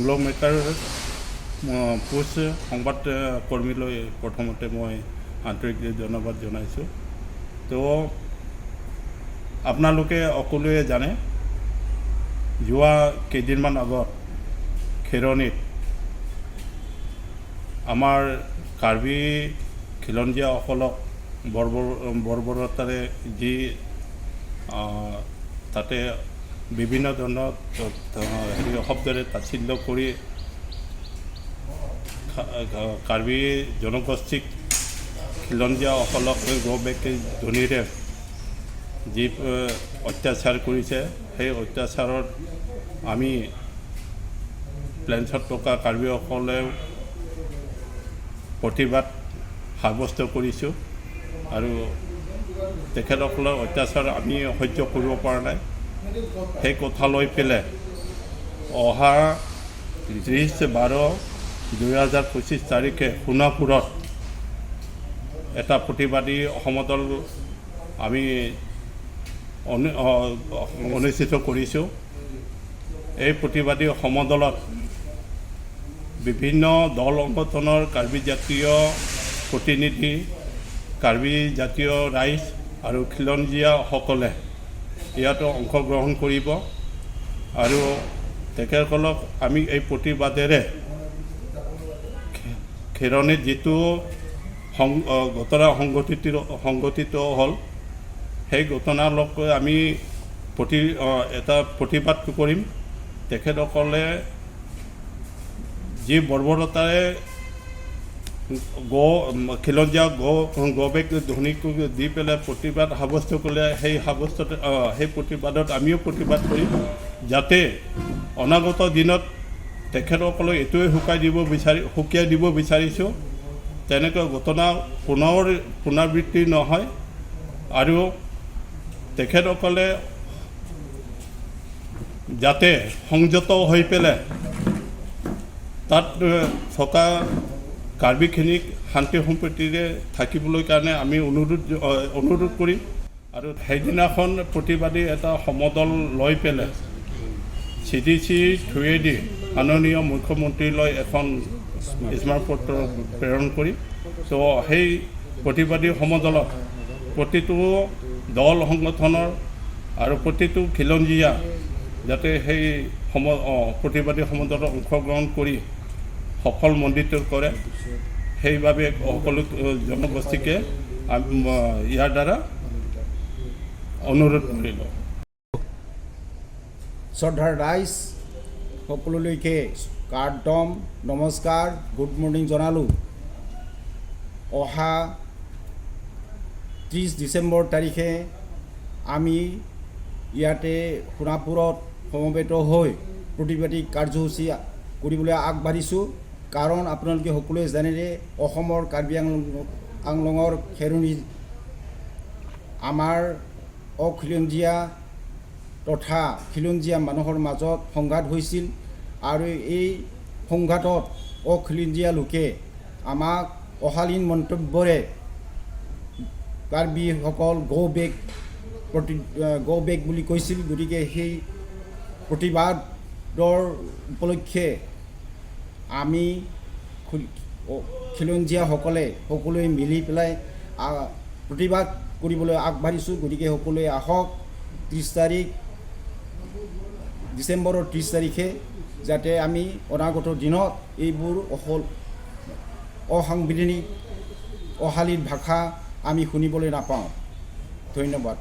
Maker post সংবাদ কৰ্মীলৈ প্ৰথমতে মই আন্তৰিক ধন্যবাদ জনাইছোঁ। তো আপোনালোকে সকলোৱে জানে, যোৱা কেইদিনমান আগত খেৰণিত আমাৰ কাৰ্বি খিলঞ্জীয়াসকলক বৰ্বৰতাৰে যি তাতে বিভিন্ন ধৰণৰ হেৰি শব্দৰে তাচ্ছিল্য কৰি কাৰ্বি জনগোষ্ঠীক, খিলঞ্জীয়াসকলক গ' বেক ধ্বনিৰে যি অত্যাচাৰ কৰিছে, সেই অত্যাচাৰত আমি প্লেন্সত থকা কাৰ্বিসকলেও প্ৰতিবাদ সাব্যস্ত কৰিছোঁ আৰু তেখেতসকলৰ অত্যাচাৰ আমি সহ্য কৰিব পৰা নাই। সেই কথা লৈ পেলাই অহা 30/12/2025 তাৰিখে সোণাপুৰত এটা প্ৰতিবাদী সমদল আমি অনুষ্ঠিত কৰিছোঁ। এই প্ৰতিবাদী সমদলত বিভিন্ন দল সংগঠনৰ কাৰ্বি জাতীয় প্ৰতিনিধি, কাৰ্বি জাতীয় ৰাইজ আৰু খিলঞ্জীয়াসকলে ইয়াতো অংশগ্ৰহণ কৰিব আৰু তেখেতসকলক আমি এই প্ৰতিবাদেৰে খেৰণিত যিটো ঘটনা সংঘটিত হ'ল, সেই ঘটনাক আমি এটা প্ৰতিবাদ কৰিম। তেখেতসকলে যি বৰ্বৰতাৰে খিলঞ্জীয়া গ' বেক ধ্বনি দি পেলাই প্ৰতিবাদ সাব্যস্ত কৰিলে, সেই প্ৰতিবাদত আমিও প্ৰতিবাদ কৰিম, যাতে অনাগত দিনত তেখেতসকলক এইটোৱে শুকাই দিব বিচাৰি সকীয়াই দিব বিচাৰিছোঁ, তেনেকুৱা ঘটনা পুনৰ পুনৰাবৃত্তি নহয় আৰু তেখেতসকলে যাতে সংযত হৈ পেলাই তাত থকা কাৰ্বিখিনিক শান্তি সম্প্ৰীতিৰে থাকিবলৈ কাৰণে আমি অনুৰোধ কৰিম। আৰু সেইদিনাখন প্ৰতিবাদী এটা সমদল লৈ পেলাই চি ডি চি থ্ৰুৱেদি মাননীয় মুখ্যমন্ত্ৰীলৈ এখন স্মাৰকপত্ৰ প্ৰেৰণ কৰিম। ত' সেই প্ৰতিবাদী সমদলত প্ৰতিটো দল সংগঠনৰ আৰু প্ৰতিটো খিলঞ্জীয়া যাতে সেই প্ৰতিবাদী সমদলত অংশগ্ৰহণ কৰি সফল মণ্ডিত কৰে, সেইবাবে সকলো জনগোষ্ঠীকে ইয়াৰ দ্বাৰা অনুৰোধ কৰিলোঁ। শ্ৰদ্ধাৰ ৰাইজ সকলোলৈকে কাৰ্দম নমস্কাৰ, গুড মৰ্ণিং জনালোঁ। অহা 30 ডিচেম্বৰ তাৰিখে আমি ইয়াতে সোণাপুৰত সমবেত হৈ প্ৰতিবাদী কাৰ্যসূচী কৰিবলৈ আগবাঢ়িছোঁ। কাৰণ আপোনালোকে সকলোৱে জানে যে অসমৰ কাৰ্বি আংলঙৰ খেৰণিত আমাৰ অখিলঞ্জীয়া তথা খিলঞ্জীয়া মানুহৰ মাজত সংঘাত হৈছিল আৰু এই সংঘাতত অখিলঞ্জীয়া লোকে আমাক অশালীন মন্তব্যৰে কাৰ্বিসকল গ' বেক প্ৰতি গ' বেক বুলি কৈছিল। গতিকে সেই প্ৰতিবাদৰ উপলক্ষে আমি খিলঞ্জীয়াসকলে সকলোৱে মিলি পেলাই প্ৰতিবাদ কৰিবলৈ আগবাঢ়িছোঁ। গতিকে সকলোৱে আহক 30 তাৰিখ, ডিচেম্বৰৰ 30 তাৰিখে, যাতে আমি অনাগত দিনত এইবোৰ অসাংবিধানিক অশালীন ভাষা আমি শুনিবলৈ নাপাওঁ। ধন্যবাদ।